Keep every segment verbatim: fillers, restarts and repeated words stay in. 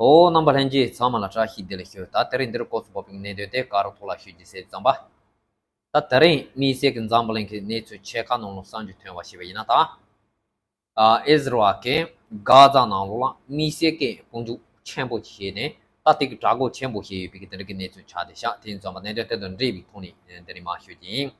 ཨོ། རྣམ་པ་ལྷན་རྒྱས་ཚང་མ་ལ་བཀྲ་ཤིས་བདེ་ལེགས་ཞུ། ད་དེ་རིང་འདིར་སྐོར་ཚུགས་པོ་པིང་གནད་དོན་དེ་ཀ་རོ་ཐོག་ལ་ཞུ་རྒྱུ་ཟེར་ཙམ་པ། ད་དེ་རིང་དམིགས་བསལ་གྱི་འཛམ་བུ་གླིང་གི་གནས་ཚུལ་ཆེ་ཁག་ནང་ལོགས་གསར་འགྱུར་ཐོན་པ་ཞིག་ཡིན་ན་ད། ཨ་ཨིས་ར་ཨེལ་གྱིས་གྷ་ཛ་ནང་ལོགས་ལ་དམིགས་བསལ་གྱི་དཔུང་འཇུག་ཆེན་པོ་བྱས་ནས་ད་དེ་གི་དྲག་རྒོལ་ཆེན་པོ་བྱས་ཡོད་པའི་གི་དེ་འདྲ་གི་གནས་ཚུལ་ཆགས་བསྡད་ཤག་དེ་ཡིན་ཙམ་པ་གནད་དོན་དེ་དང་འབྲེལ་བའི་ཐོག་ནས་འདི་ནས་མར་ཞུ་རྒྱུ་ཡིན།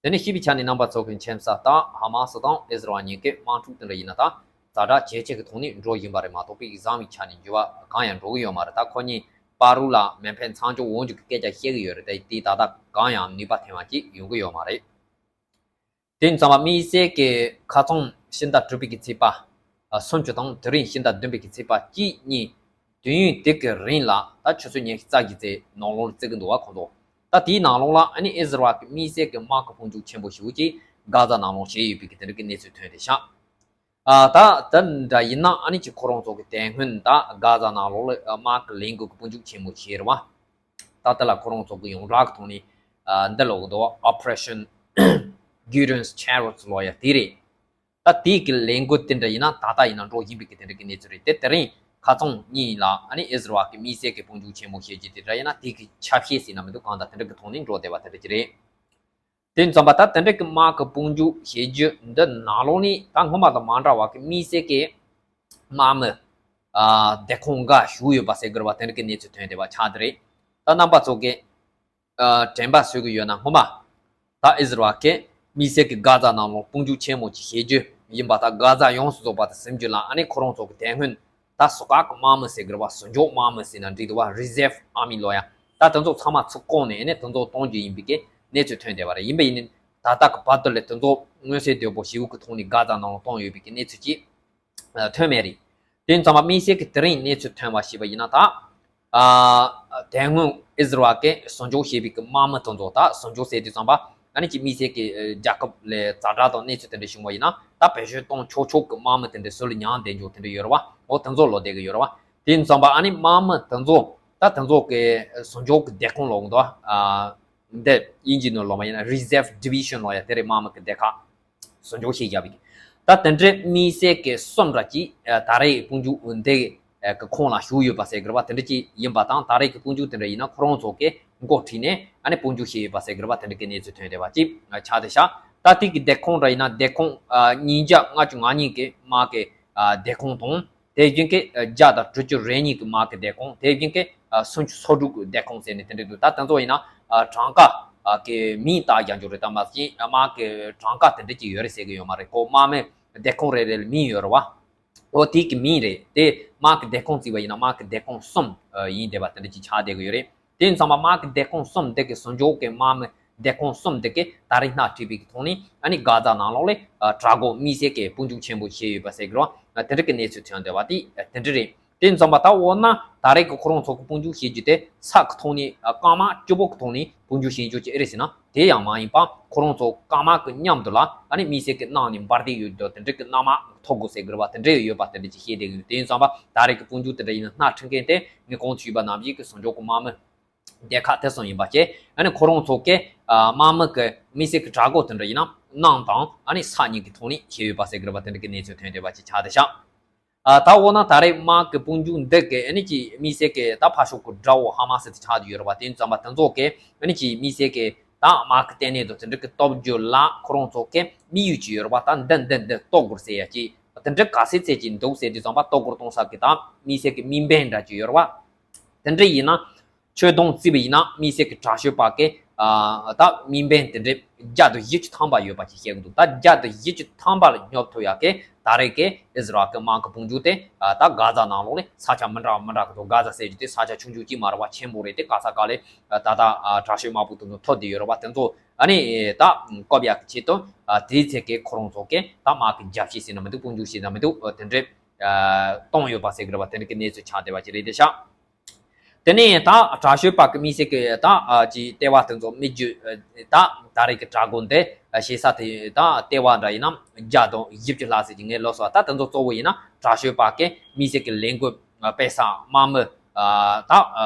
དེ་ནས་གཅིག་པའི་ཆ་ནས་རྣམ་པ་ཚོ་གི་མཁྱེན་གསལ་ལྟར་ཧ་མ་སི་དང་ཨིས་ར་ཨེལ་གཉིས་ཀའི་དམག་འཁྲུག་དེ་འདྲ་ཡིན་ན་ད་ཛ་དྲག་ཇེ་ཆེ་གི་ཐོག་ནས་འགྲོ་བཞིན་པ་རེད་མ་གཏོགས་པའི་བཟང་བའི་ཆ་ནས་འགྱུར་བ་གང་ཡང་འགྲོ་གི་ཡོད་མ་རེད། ད་ཁོ་གཉིས་བར་ལ་མེ་འཕེན་མཚམས་འཇོག་འོག་འཇུག་གི་སྐད་ཆ་བཤད་ཀྱི་ཡོད་རེད་དེ། དེས་ད་ལྟ་གང་ཡང་ནུས་པ་ཐོན་པ་ཅིག་ཡོང་གི་ཡོད་མ་རེད། དེ་ཡིན་ཙང་དམིགས་བསལ་གྱི་ཁ་སང་ཕྱི་ཟླ་དྲུག་པའི་གི་ཚེས་པ་ཨ་སུམ་ཅུ་དང་དེ་རིང་ཕྱི་ཟླ་བདུན་པའི་གི་ཚེས་པ་གཅིག་གཉིས་དུས་ཡུན་དེ་གི་རིང་ལ་ད་ཆུ་ཚོད་ཉི་ཤུ་རྩ་བཞི་ཙམ་ནང་ལོགས་ལ་བརྩི་གི་འདུག་བ་ཁོང་ཚོ། ད་དེའི་ནང་ལོགས་ལ་ཨ་ནི་ཨིས་ར་ཨེལ་གྱི་དམིགས་བསལ་གྱི་དམག་གི་དཔུང་འཇུག་ཆེན་པོ་ཞིག་ཅིག་གྷ་ཛ་ནང་ལོགས་བྱས་ཡོད་པའི་གི་དེ་འདྲ་གི་གནས་ཚུལ་ཐོན་ཏེ་ཤག་ཨ་ད་དེ་འདྲ་ཡིན་ན་ཨ་ནི་ཅིག་ཁོ་རང་ཚོ་གི་དེ་སྔོན་ད་གྷ་ཛ་ནང་ལོགས་ལ་དམག་གི་ལས་འགུལ་གྱི་དཔུང་འཇུག་ཆེན་མོ་བྱས་རེད་བ། ད་ལྟ་ལ་ཁོ་རང་ཚོ་གི་ཡོངས་གྲགས་ཀྱི་ཐོག་ནས་ཨ་འདི་ལབ་ཀྱི་འདུག Operation Gideon's Chariots ལབ་ཡ་དེ་རེད། ད་དེའི་གི་ལས་འགུལ་དེ་འདྲ་ཡིན་ན་ད་ལྟ་ཡིན་ན་འགྲོ་བཞིན་པའི་གི་དེ་འདྲ་གི་གནས་ཚུལ་རེད་དེ། དེ་རིང་ཁ་སང་གཉིས་ལ་ཨ་ནི་ཨིས་ར་ཨེལ་གི་དམིགས་བསལ་གི་དཔུང་འཇུག་ཆེན་མོ་བྱས་རྒྱུ་དེ་འདྲ་ཡིན་ན་དེ་གི་ཆ་ཤས་ཟེར་ན་མི་འདུག་གང་ལྟར་དེ་འདྲ་གི་ཐོག་ནས་འགྲོ་བསྡད་པ་དེ་འདྲ་ཅིག་རེད། དེ་ཙམ་པ་ད་དེ་འདྲ་གི་དམག་གི་དཔུང་འཇུག་བྱེད་རྒྱུ་འདི་ནང་ལོགས་ནས་ད་སྔོན་མ་དང་མ་འདྲ་བ་གི་དམིགས་བསལ་གི་དམག་མི་ཨ་སྡེ་ཁག་འགའ་ཞུགས་ཡོད་པ་ཟེར་དགོས་རེད་བ། དེ་འདྲ་གི་གནས་ཚུལ་ཐོན་བསྡད་པ་ཆགས་བསྡད་རེད། ད་རྣམ་པ་ཚོ་གི་ཨ་དྲན་པ་གསོས་ཀྱི་ཡོད་ན་སྔོན་མ་ད་ཨིས་ར་ཨེལ་གི་དམིགས་བསལ་གི་གྷ་ཛ་ནང་ལོགས་དཔུང་འཇུག་ཆེན་མོ་ཅིག་བྱེད་རྒྱུ་ཡིན་པ། ད་གྷ་ཛ་ཡོངས་སུ་རྫོགས་པ་དང་ཟིན་རྒྱུ་ལ་ཨ་ནི་ཁོ་རང་ཚོ་གི་དེ་སྔོན་ད་ཟུར་བཀག་གི་དམག་མི་ཟེར་དགོས་རེད་བ། ཟུར་འཇོག་དམག་མི་ཟེར་ན་འགྲིག་འདུག་བ། Reserve Army ལབ་ཡ། ད་དེ་ཚོ་ཚང་མ་ཚུར་བཀོག་ནས་ཨ་ནི་དེ་ཚོ་གཏོང་རྒྱུ་ཡིན་པའི་གི་གནས་ཚུལ་ཐོན་བསྡད་པ་རེད། ཡིན་པ་ཡིན་ནའི་ད་ལྟ་གི་བར་དུ་ལ་དེ་ཚོ་མངོན་གསལ་དོད་པོ་ཞེ་པོ་གི་ཐོག་ནས་གྷ་ཛ་ནང་ལ་གཏོང་ཡོད་པའི་གི་གནས་ཚུལ་ཅིག་ཐོན་མེད་རེད། དེ་ཙམ་པ་དམིགས་བསལ་གི་དེ་རིང་གནས་ཚུལ་ཐོན་པ་ཞིག་པ་ཡིན་ན་ད། ཨ་དེ་སྔོན་ཨིས་ར་ཨེལ་གི་ཟུར་འཇོག་བྱས་པའི་གི་དམག་མི་དེ་ཚོ། ད་ཟུར་འཇོག་ཟེར་དུས་ཙམ་པ་ཨ་ནི་ཅིག་དམིགས་བསལ་གི་རྒྱལ་ཁབ་ལ་ཛ་དྲག་དང་གནས་ཚུལ་དེ་འདྲ་བྱུང་བ་ཡིན་ན་ད་བེད་སྤྱོད་གཏོང་ཆོག་ཆོག་གི་དམག་མི་དེ་འདྲ་ཟུར་ལ་མྱངས་བསྡད་འཇོག་དེ་འདྲ་ཡོད་རེད་བ། འོ་དེ་ཚོ་ལོག་བསྡད་གི་ཡོད་རེད་བ། དེ་ཙམ་པ་ཨ་ནི་དམག་མི་དེ་ཚོ་ད་དེ་ཚོ་གི་ཟུར་འཇོག་གི་སྡེ་ཁག་ལོག་འདུག་ཨ་འདི་དབྱིན་ཇིའི་ནང་ལོགས་མ་ཡིན་ན་Reserve Division ལབ་ཡ་དེ་རེད། དམག་མི་གི་སྡེ་ཁག་ཟུར་འཇོག་བྱེད་བཞག་པའི། ད་དེ་འདྲའི་དམིགས་བསལ་གྱི་གསུམ་འདྲ་ཅིག་ད་རེས་དཔུང་འཇུག་འདི་གི་ཁོངས་ལ་ཞུགས་ཡོད་པ་ཟེར་དགོས་རེད་བ། དེ་འདྲ་ཅིག་ཡིན་པ་དང་ད་རེས་ཀྱི་དཔུང་འཇུག་དེ་འདྲ་ཡིན་ན་ཁོ་རང་ཚོ་གི་འགོ་ཁྲིད་ནས་ཨ་ནི་དཔུང་འཇུག་བྱས་ཡོད་པ་ཟེར་དགོས་རེད་བ། དེ་འདྲ་གི་གནས་ཚུལ་ཐོན་བསྡད་པ་ཅིག་ཆགས་བསྡད་ཤག་ད་དེ་གི་སྡེ་ཁག་འདྲ་ཡིན་ན་སྡེ་ཁག་ཉིས་བརྒྱ་ལྔ་བཅུ་ང་གཉིས་ཀྱི་དམག་གི་སྡེ་ཁག་དང་། དེ་བཞིན་གྱི་བརྒྱ་དང་དྲུག་ཅུ་རེ་གཉིས་ཀྱི་དམག་གི་སྡེ་ཁག་དེ་བཞིན་གྱི་སུམ་ཅུ་སོ་དྲུག་གི་སྡེ་ཁག་ཟེར་ནས་དེ་འདྲ་འདུག་ད་དེ་ཚོ་ཡིན་ན་གྲངས་ཀ་གི་མིང་བཏགས་ཀྱང་འཇོག་རེད། ད་མ་གཞི་དམག་གི་གྲངས་ཀ་དེ་འདྲ་ཅིག་ཡོད་རེད་ཟེར་གི་ཡོད་མ་རེད། ཁོ་དམག་མི་སྡེ་ཁག་རེ་རེ་ལ་མིང་ཡོད་རེད་བ། འོ་དེ་གི་མིང་རེད། དེ་དམག་གི་སྡེ་ཁག་བརྩིས་པ་ཡིན་ན་དམག་གི་སྡེ་ཁག་གསུམ་ཡིན་བསྡད་པ་དེ་འདྲ་ཅིག་ཆགས་བསྡད་གི་ཡོད་རེད། དེ་ཡིན་ཙང་མ་དམག་གི་སྡེ་ཁག་གསུམ་དེ་གི་ཟུར་འཇོག་གི་དམག་མི་སྡེ་ཁག་གསུམ་དེ་གི་ད་རེས་སྣེ་ཁྲིད་པའི་གི་ཐོག་ནས་ཨ་ནི་གྷ་ཛ་ནང་ལོགས་ལ་དྲག་རྒོལ་དམིགས་བསལ་གྱི་དཔུང་འཇུག་ཆེན་པོ་བྱས་ཡོད་པ་ཟེར་གི་རེད་བ། དེ་འདྲ་གི་གནས་ཚུལ་ཐོན་བསྡད་པ་དེ་དེ་འདྲ་རེད། དེ་ཡིན་ཙང་མ་ད་འོ་ན་ད་རེས་གི་ཁོ་རང་ཚོ་གི་དཔུང་འཇུག་བྱེད་རྒྱུ་དེ་ས་གི་ཐོག་ནས་ཨ་རྐང་དམག་སྐྱོ་པོ་གི་ཐོག་ནས་དཔུང་འཇུག་བྱེད་རྒྱུ་ཅིག་ཨེ་རེད་ཟེར་ན། དེ་ཡང་མ་ཡིན་པ་ཁོ་རང་ཚོ་རྐང་དམག་གི་མཉམ་དུ་ལ་ཨ་ནི་དམིགས་བསལ་གྱི་ནང་ནས་འབར་མདེལ་ཡོད་དོ་དེ་འདྲ་གི་གནམ་དམག་ཐོག་དགོས་ཟེར་གི་རེད་བ། དེ་འདྲ་ཡོད་པ་དེ་འདྲ་ཅིག་བཤད་བསྡད་ཀྱི་འདུག་དེ་ཡིན་ཙང་པ་ད་རེས་ཀྱི་དཔུང་འཇུག་དེ་འདྲ་ཡིན་ན་སྣེ་ཁྲིད་མཁན་དེ་ངས་གོང་དུ་ཞུས་པ་ནང་བཞིན་གྱི་ཟུར་འཇོག་གི་དམག་མི་སྡེ་ཁག་དེ་ཚོ་ཡིན་པ་བཅས། ཨ་ནི་ཁོ་རང་ཚོ་གི་ཨ་དམག་མི་གི་དམིགས་བསལ་གྱི་དྲག་རྒོལ་དེ་འདྲ་ཡིན་ན་གནམ་དང་ཨ་ནི་ས་གཉིས་ཀྱི་ཐོག་ནས་བྱས་ཡོད་པ་ཟེར་གི་རེད་བ། དེ་འདྲ་གི་གནས་ཚུལ་ཐོན་བསྡད་པ་ཅིག་ཆགས་བསྡད་ཤག་ཨ་ད་འོ་ན་ད་རེས་དམག་གི་དཔུང་འཇུག་འདི་གི་ཨ་ནི་ཅིག་དམིགས་བསལ་གྱི་ད་ཕར་ཕྱོགས་ཀྱི་དགྲ་བོ་ཧ་མ་སི་དེ་ཆགས་བསྡད་ཡོད་རེད་བ། དེ་ཡིན་ཙང་པ་དེ་ཚོ་གི་ཨ་ནི་ཅིག་དམིགས་བསལ་གྱི་ད་དམག་གི་ལྟེ་གནས་དང་དེ་འདྲ་གི་སྟོབས་རྒྱུ་ལ་ཁོ་རང་ཚོ་གི་དམིགས་ཡུལ་ཅིག་ཡོད་རེད་བ། ད་འདི་འདི་འདི་གཏོར་དགོས་ཟེར་ཡ་ཅིག་དེ་འདྲ་ག་ཚད་ཚད་ཅིག་འདུག་ཟེར་དུས་ཙམ་པ་གཏོར་རྒོལ་གཏོང་ས་གི་ད་དམིགས་བསལ་གྱི་དམིགས་འབེན་འདྲ་ཅིག་ཡོད་རེད་བ། དེ་འདྲ་ཡིན་ན་ཆོད་དོན་བརྩིས་པ་ཡིན་ན་དམིགས་བསལ་གྱི་དྲག་ཤོས་པ་གི་ཨ་ད་དམིགས་འབེན་དེ་འདྲ་བརྒྱ་དང་བཞི་བཅུ་ཐམ་པ་ཡོད་པ་ཅིག་བཤད་གི་འདུག་ད་བརྒྱ་དང་བཞི་བཅུ་ཐམ་པ་ལ་སྙོབ་ཐུབ་ཡ་གི་ད་རེས་ཀྱི་ཨིས་ར་ཨེལ་གྱི་དམག་གི་དཔུང་འཇུག་དེ་ཨ་ད་གྷ་ཛ་ནང་ལོགས་ལ་ས་ཆ་མི་འདྲ་མི་འདྲ་གི་འདུག་གྷ་ཛ་ཟེར་རྒྱུ་དེ་ས་ཆ་ཆུང་ཆུང་ཅིག་མ་རེད་བ། ཆེན་པོ་རེད། དེ་ག་ས་ག་ལ་ཨ་ད་ལྟ་ཨ་དྲག་ཤོས་དམག་དཔུང་དེ་ཚོ་ཐོབ་བསྡད་ཡོད་རེད་བ། དེ་ཚོ་ཨ་ནི་ད་བཀག་ཡ་གི་ཆེད་དུ་ཨ་དེའི་ཚེ་གི་ཁོ་རང་ཚོ་གི་ད་དམག་གི་རྒྱབ་བཤིག་ཟེར་ན་མི་འདུག་དཔུང་འཇུག་ཟེར་ན་མི་འདུག་ཨ་དེ་འདྲ་ཨ་གཏོང་ཡོད་པ་ཟེར་གི་རེད་བ། དེ་འདྲ་གི་གནས་ཚུལ་ཆགས་བསྡད་པ་ཅིག་རེད་བསྡད་ཤག་དེ་ནས་ད་དྲག་ཤོས་པ་གི་དམིགས་བསལ་གྱི་ད་ཨ་ཅིག་ལྟེ་བ་དེ་ཚོ་མི་རྒྱུ་ད་ད་རེས་ཀྱི་དྲག་རྒོལ་འདི་བྱེད་ས་དེ་ད་ལྟེ་བ་འདྲ་ཡིན་ན་བརྒྱ་དང་བཞི་བཅུ་ལྷག་ཟེར་གྱི་ངས་ལབ་སོང་། ད་དེ་ཚོ་གཙོ་བོ་ཡིན་ན་དྲག་ཤོས་པ་གི་དམིགས་བསལ་གྱི་ལས་འགུལ་སྤེལ་ས་དམག་མི་ད་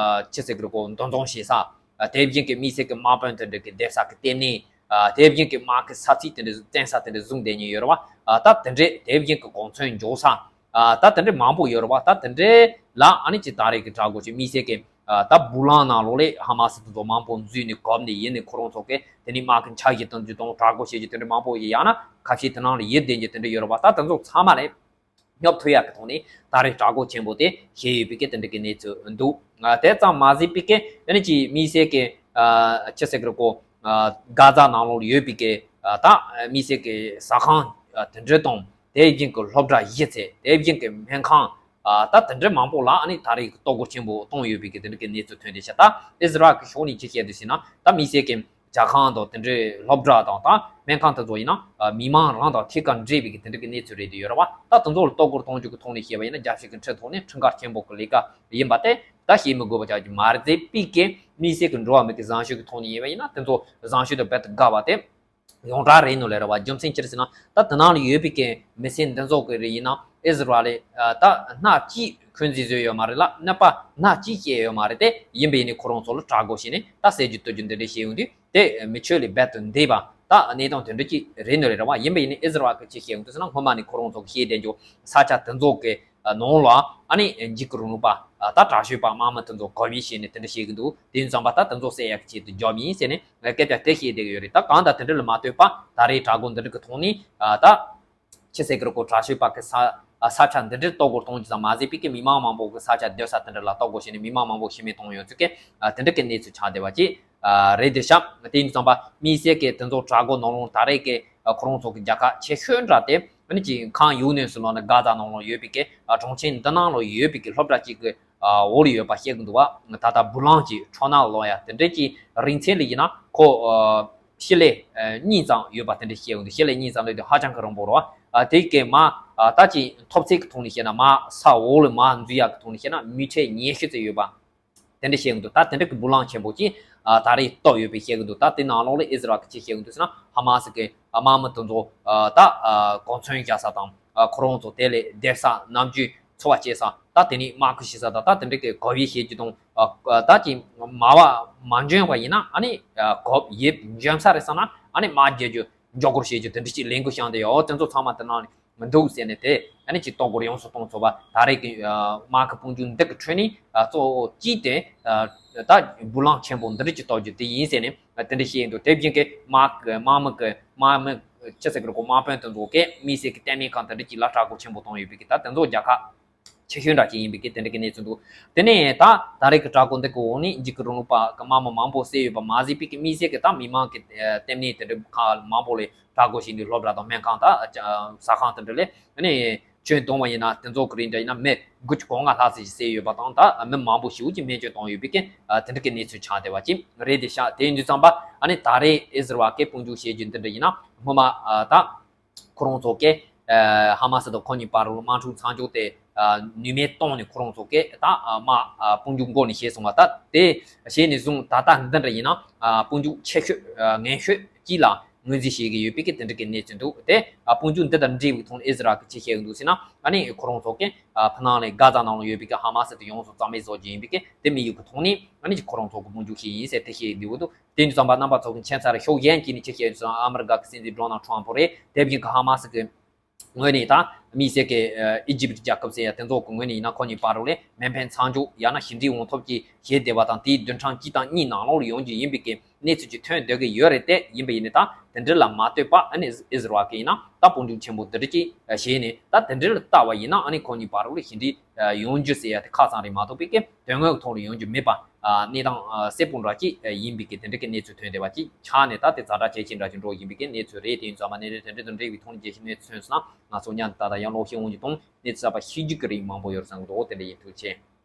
ཅི་ཟེར་གི་རེད་གོ་འདུ་འཛོམས་བྱེད་ས། དེ་བཞིན་གྱི་དམིགས་བསལ་གྱི་དམག་དཔོན་དེ་འདྲ་གི་སྡོད་ས་གི་ལྟེ་གནས། དེ་བཞིན་གྱི་དམག་གི་ས་ཚིགས་དེ་འདྲ་བཙན་ས་དེ་འདྲ་བཟུང་བསྡད་མཁན་ཡོད་རེད་བ། ད་དེ་འདྲའི་དེ་བཞིན་གྱི་གོ་མཚོན་འཇོག་ས། ཨ་ད་དེ་འདྲའི་མང་པོ་ཡོད་རེད་བ། ད་དེ་འདྲའི་ལ་ཨ་ནི་ཅིག་ད་རེས་ཀྱི་དྲག་རྒོལ་བྱས། དམིགས་བསལ་གྱི་ཨ་ད་སྦུག་ལམ་ནང་ལོགས་ལ་ཧ་མ་སི་དེ་ཚོ་མང་པོ་འཛུལ་ནས་གབ་ནས་ཡིན་ནས་ཁོ་རང་ཚོ་གི་དེ་ནས་དམག་གི་འཆར་གཞི་གཏོང་རྒྱུ་དང་དྲག་རྒོལ་བྱེད་རྒྱུ་དེ་འདྲ་མང་པོ་ཡིན། ཡང་ན་ཁ་ཤས་དེ་ནང་ལ་ཡིད་བརྟན་རྒྱུ་དེ་འདྲ་ཡོད་རེད་བ། ད་དེ་ཚོ་ཚང་མ་ལ་སྙོབ་ཐུབ་ཡག་གི་ཐོག་ནས་ད་རེས་དྲག་རྒོལ་ཆེན་པོ་དེ་བྱས་ཡོད་པའི་གི་དེ་འདྲ་གི་གནས་ཚུལ་འདུག། ཨ་དེ་ཙམ་མ་ཟད་པའི་གི་ཨ་ནི་ཅིག་དམིགས་བསལ་གྱི་ཨ་ཅི་ཟེར་གི་རེད་གོ། ཨ་གྷ་ཛ་ནང་ལོགས་ལ་ཡོད་པའི་གི་ཨ་ད་དམིགས་བསལ་གྱི་ཟ་ཁང་ཨ་དེ་འདྲ་དང་། དེ་བཞིན་གྱི་སློབ་གྲྭ་གཞི་རྩེ། དེ་བཞིན་གྱི་སྨན་ཁང་། ཨ་ད་དེ་འདྲ་མང་པོ་ལ་ཨ་ནི་ད་རེས་གཏོར་རྒོལ་ཆེན་པོ་བཏང་ཡོད་པའི་གི་དེ་འདྲ་གི་གནས་ཚུལ་ཐོན་བསྡད་ཤག། ད་ཨི་ཟི་རལ་གྱི་ཕྱོགས་ནས་ཅི་བཤད་འདུག་ཟེར་ན། ད་དམིགས་བསལ་གྱི་ཇ་ཁང་དང་དེ་འདྲའི་སློབ་གྲྭ་དང་ད་སྨན་ཁང་དེ་ཚོ་ཡིན་ན་ཨ་མི་མང་རང་དང་ཐད་ཀར་འབྲེལ་བའི་གི་དེ་འདྲ་གི་གནས་ཚུལ་རེད་དེ་ཡོད་རེད་བ། ད་དེ་ཚོ་ལ་གཏོར་རྒོལ་གཏོང་རྒྱུ་གི་ཐོག་ནས་བཤད་པ་ཡིན་ན་རྒྱལ་སྤྱི་གི་ཁྲིམས་ཐོག་ནས་ཁྲིམས་འགལ་ཆེན་པོ་གི་ལས་ཀ་ཡིན་པ་དེ་ད་བཤད་མི་དགོས་པ་ཆགས་ཀྱི་མ་རེད། དེ་པའི་གི་དམིགས་བསལ་གྱི་འགྲོ་བ་མི་གི་བཟང་སྤྱོད་ཀྱི་ཐོག་ནས་ཡིན་པ་ཡིན་ན་དེ་ཚོ་བཟང་སྤྱོད་དང་རྦད་དེ་དགའ་བ་དེ། ཡོངས་གྲགས་རེད་ནོ་ལེ་ར་བ། རྒྱུ་མཚན་ཅི་རེད་ཟེར་ན། ད་དེ་ནང་ལ་ཡོད་པའི་གི་མི་སེར་འདི་ཚོ་གི་རེད་ཡིན་ན་ཨི་ཟི་རལ་ལ་ད་སྣ་གཅིག་འཁོན་འཛིན་བཟོས་ཡོད་མ་རེད་ལ། གནོད་པ་སྣ་གཅིག་བྱས་ཡོད་མ་རེད་དེ། ཡིན་པ་ཡིན་ནི་ཁོ་རང་ཚོ་ལ་དྲག་རྒོལ་བྱས་ནས་ད་བསད་རྒྱུ་གཏོར་རྒྱུ་འདི་འདྲ་བྱས་ཡོང་དུས་དེ་མི་ཆོས་ལས་རྦད་དུ་འདས་པ། ད་གནས་སྟངས་དེ་འདྲ་ཅིག་རེད་ནོ་ལེ་ར་བ། ཡིན་པ་ཡིན་ནི་ཨི་ཟི་རལ་གི་ཅི་བཤད་ཡོང་དུས་ཟེར་ན། སྔོན་མ་ནས་ཁོ་རང་ཚོ་གི་བཤད་བསྡད་རྒྱུ་ས་ཆ་དེ་ཚོ་གི་ནང་ལ་ཨ་ནི་འཇིགས་སྐུལ་རིང་ལུགས་པ་ད་དྲག་སྤྱོད་པ་དམག་མི་དེ་ཚོ་གོ་བའི་ཞེས་ནས་དེ་འདྲ་བཤད་ཀྱི་འདུག། དེ་ཙམ་པ་ད་དེ་ཚོ་བསད་ཡག་གི་ཆེད་དུ་རྒྱབ་ཡིན་ཟེར་ནས་སྐད་ཆ་དེ་བཤད་བསྡད་ཀྱི་ཡོད་རེད། ད་གང་ལྟར་དེ་འདྲ་ལ་མ་ལྟོས་པ་ད་རེས་དྲག་རྒོལ་འདི་འདྲ་གི་ཐོག་ནས་ད་ཕྱི་སེ་གི་རུ་ཀོ་དྲག་སྤྱོད་པ་གི་ས་ས་ཆ་འདི་འདྲར་གཏོར་རྒོལ་གཏོང་རྒྱུ་ཙམ་མ་ཟད་པའི་གི་མི་མང་མང་པོ་གི་ས་ཆ་སྡོད་ས་དེ་འདྲ་ལ་གཏོར་རྒོལ་བྱས་ནས་མི་མང་མང་པོ་ཤི་རྨས་བཏང་ཡོད་ཚུལ་གི་དེ་འདྲ་གི་གནས་ཚུལ་ཆགས་བསྡད་པ་ཅིག་རེད་དེ་ཤག། དེ་ཡིན་ཙམ་པ་དམིགས་བསལ་གི་དེ་ཚོ་དྲག་རྒོལ་ནང་ལོགས་ད་རེས་གི་ཁོ་རང་ཚོ་གི་རྒྱལ་ཁབ་ཆེ་ཤོས་འདྲ་དེ་ཨ་ནི་ཅིག་ཁང་ཡུག་ནས་སུ་ལོག་ནས་གྷ་ཛ་ནང་ལོགས་ཡོད་པའི་གི་གྲོང་ཁྱེར་འདི་ནང་ལོགས་ཡོད་པའི་གི་སློབ་གྲྭ་གཅིག་གི་འོག་ལ་ཡོད་པ་བཤད་གི་འདུག་བ། ད་ལྟ་སྦུག་ལམ་གྱི་འཕྲོ་ནང་ལོགས་ཡ་དེ་འདྲའི་གི་རིང་ཚད་ལ་ཡིན་ན་ཁོ་ཨ་ཤེལ་ལེ་ཨ་གཉིས་ཙམ་ཡོད་པ་དེ་འདྲ་བཤད་གི་འདུག། ཤེལ་ལེ་གཉིས་ཙམ་ལས་དེ་ཧ་ཅང་གི་རིང་པོ་རེད་བ། ཨ་དེ་གི་མ་ཨ་ད་ཅིག་མཐོ་ཚད་ཀྱི་ཐོག་ནས་བཤད་ན། མ་ས་འོག་ལ་མ་འཛུལ་ཡག་གི་ཐོག་ནས་བཤད་ན་མི་ཊར་ཉི་ཤུ་ཙམ་ཡོད་པ། དེ་འདྲ་བཤད་གི་འདུག། ད་དེ་འདྲ་གི་སྦུག་ལམ་ཆེན་པོ་ཅིག་ཨ་ད་རེས་གཏོར་ཡོད་པའི་བཤད་གི་འདུག། ད་དེ་ནང་ལོགས་ལ་ཨི་ཟི་རལ་གི་ཅི་བཤད་གི་འདུག་ཟེར་ན། ཧ་མ་སི་གི་ཨ་དམག་མི་དེ་ཚོ་ཨ་ད་ཨ་གོ་མཚོན་རྒྱག་ས་དང་ཨ་ཁོ་རང་ཚོ་དེ་ལས་སྡོད་ས་ནམ་རྒྱུན་འཚོ་བ་སྐྱེལ་ས། ད་དེ་ནས་དམག་ཁུལ་བྱེད་ས་དང་ད་དེ་འདྲ་གི་གོ་བའི་བཤད་རྒྱུ་དང་ཨ་ད་ཅིག་མ་བ་མ་འཇོན་པ་ཡིན་ན་ཨ་ནི་ཨ་གོ་ཡིབ་འཇོན་ས་རེད་བསམ་ན་ཨ་ནི་དམག་རྒྱག་རྒྱུ་མགྱོགས་སྐོར་བྱེད་རྒྱུ་དེ་འདྲ་ཅིག་ལས་འགུལ་བཤམས་ཏེ་ཡོད། དེ་ཚོ་ཚང་མ་དེ་ནང་ནས་མི་འདུག་ཟེར་ནས་དེ་ཨ་ནི་ཅིག་གཏོར་རྒོལ་ཡོངས་སུ་གཏོང་ཚུགས་པ། ད་རེས་ཀྱི་ཨ་དམག་གི་དཔུང་འཇུག་འདི་གི་ཁྲོད་ནས་ཨ་གཙོ་བོ་གཅིག་དེ་ཨ་ད་སྦུག་ལམ་ཆེན་པོ་འདི་འདྲ་ཅིག་གཏོར་རྒྱུ་དེ་ཡིན་ཟེར་ནས་ཨ་དེ་འདྲ་བཤད་ཡིན་འདུག། དེ་བཞིན་གྱི་དམག་གི་དམག་མི་གི་དམག་མི་ཅི་ཟེར་གི་རེད་གོ། དམག་དཔོན་དེ་ཚོ་གིས་དམིགས་བསལ་གྱི་ལྟད་མོའི་ཁང་དེ་འདྲ་ཅིག་ལ་དྲག་རྒོལ་ཆེན་པོ་བཏང་ཡོད་པའི་གི་ད་དེ་ཚོ་རྒྱལ་ཁབ་ཆེ་ཤོས་འདྲ་ཅིག་ཡིན་པའི་གི་དེ་འདྲ་གི་གནས་ཚུལ་འདུག། དེ་ནས་ད་ད་རེས་ཀྱི་དྲག་རྒོལ་འདི་གི་འོག་ནས་འཇིགས་སྐུལ་རིང་ལུགས་པ་གི་དམག་མི་མང་པོ་བསད་ཡོད་པ་མ་ཟད་པའི་གི་དམིགས་བསལ་གྱི་ད་མི་མང་གི་ལྟད་མོའི་དེ་འདྲ་ཁང་མང་པོ་ལ་དྲག་རྒོལ་བྱས་ནས་སློབ་གྲྭ་དང་སྨན་ཁང་དང་ཟ་ཁང་དེ་འདྲ་ལ་ཨ་ནི་ཁྱོན་བསྡོམས་པ་ཡིན་ན་དེ་ཚོ་གི་རིང་འདྲ་ཡིན་ན་མི་དགུ་བཅུ་གོ་ལྔ་ལྷག་ཙམ་ཞིག་བསད་ཡོད་པ་དང་། ད་མི་མང་པོ་ཞེ་པོ་ཅིག་རྨས་སྐྱོན་བཏང་ཡོད་པའི་གི་དེ་འདྲ་གི་གནས་ཚུལ་ཆགས་བསྡད་པ་ཅིག་རེད་དེ་ཤག། དེ་ཡིན་དུས་ཙམ་པ་ཨ་ནི་ད་རེས་ཨི་ཟི་རལ་གི་དཔུང་འཇུག་བྱེད་རྒྱུ་འདི་འདྲ་ཡིན་ན་སྔོན་མ་ཨ་ད་ཁོ་རང་ཚོ་གི་ཨ་ཧ་མ་སི་དང་ཁོ་གཉིས་བར་ལ་དམག་འཁྲུག་མཚམས་འཇོག་དེ་ཨ་ནུས་མེད་བཏང་ནས་ཁོ་རང་ཚོ་གི་ད་ཨ་དམག་ཨ་དཔུང་འཇུག་མགོ་ནས་བྱས་སོང་བ། ད་དེ་བྱས་ནས་བཟུང་ད་ལྟ་འདི་འདྲ་ཡིན་ན་ཨ་དཔུང་འཇུག་ཆེ་ཤོས་ཨ་ངན་ཤོས་གཅིག་ལ་ངོས་འཛིན་བྱེད་ཀྱི་ཡོད་པའི་གི་དེ་འདྲ་གི་གནས་ཚུལ་འདུག། དེ་ཨ་དཔུང་འཇུག་འདི་དང་འབྲེལ་བའི་ཐོག་ནས་ཨི་ཟི་རལ་གི་ཅི་བཤད་ཀྱི་འདུག་ཟེར་ན། ཨ་ནི་ཁོ་རང་ཚོ་གི་ཨ་ཕ་ནང་ལས་གྷ་ཛ་ནང་ལ་ཡོད་པའི་གི་ཧ་མ་སི་དེ་ཡོངས་སུ་རྩ་མེད་བཟོ་རྒྱུ་ཡིན་པའི་གི་དེ་དམིགས་ཡུལ་གི་ཐོག་ནས་ཨ་ནི་ཁོ་རང་ཚོ་གི་དཔུང་འཇུག་བྱས་ཡིན་ཟེར་དེ་བཤད་ཀྱི་འདུག། དེ་ཡིན་དུས་ཙམ་པ་རྣམ་པ་ཚོ་གི་མཁྱེན་ཚར་ཕྱོགས་གཞན་གཅིག་ནས་ཅི་བཤད་ཡོད་ཟེར་ན། ཨ་མི་རི་ཀ་གི་སྲིད་འཛིན་ཌོ་ནལ་ཊམ་ཕུ་རེད། དེ་བཞིན་གི་ཧ་མ་སི་གི་ངོས་ནས་ད་དམིགས་བསལ་གྱི་ཨི་ཇིབ་རྒྱལ་ཁབ་ཟེར་ཡ་དེ་ཚོ་གི་ངོས་ནས་ཡིན་ན་ཁོ་གཉིས་བར་རུ་ལས་མེ་འཕེན་མཚམས་འཇོག་ཡང་ན་ཞི་འགྲིག་ཡོང་ཐབས་ཀྱི་ཞེ་བདེ་བ་དང་དེའི་བདུན་ཕྲག་གཅིག་དང་གཉིས་ནང་ལོགས་ལ་ཡོང་རྒྱུ་ཡིན་པའི་གི་གནས་ཚུལ་ཅིག་ཐོན་སྡོད་ཀྱི་ཡོད་རེད། དེ་ཡིན་པ་ཡིན་ནའི་ད་དེ་འདྲ་ལ་མ་ལྟོས་པ་ཨ་ནི་ཨི་ཟི་རལ་གི་ཡིན་ན་ད་དཔུང་འཇུག་ཆེན་པོ་འདི་འདྲ་ཅིག་བྱས་ནས་ད་དེ་འདྲ་ལ་ལྟ་བ་ཡིན་ན་ཨ་ནི་ཁོ་གཉིས་བར་རུ་ལ་ཞི་འགྲིག་ཡོང་རྒྱུ་ཟེར་ཡ་དེ་ཁ་ཚང་རེད་མ་གཏོགས་པའི་གི་དོན་དངོས་ཀྱི་ཐོག་ལ་ཡོང་རྒྱུ་མེད་པ། ཨ་གནས་སྟངས་ཨ་གསལ་པོ་འདྲ་ཅིག་ཨ་ཡིན་པའི་གི་དེ་འདྲ་གི་གནས་ཚུལ་ཐོན་བསྡད་པ་ཅིག་ཆགས་ནས་ད་དེ་ཛ་དྲག་གལ་ཆེན་འདྲ་ཅིག་འགྲོ་ཡིན་པའི་གི་གནས་ཚུལ་རེད། དེ་ཡིན་ཙང་མ་གནས་ཚུལ་དེ་འདྲ་དང་འབྲེལ་བའི་ཐོག་ནས་རྒྱལ་སྤྱིའི་གནས་ཚུལ་ཐོན་སོང་ན་ང་ཚོ་མཉམ་དུ་ད་ལྟ་ཡང་ཀློག་ཤེས་འོང་རྒྱུ་དང་གནས་ཚུལ་གསར་པ་ཤེས་རྒྱུ་གི་རིགས་མང་པོ་ཡོད་རེད་བསམ་གི་འདུག། དེ་འདྲ་ཡིན། ཐུགས་རྗེ་ཆེ།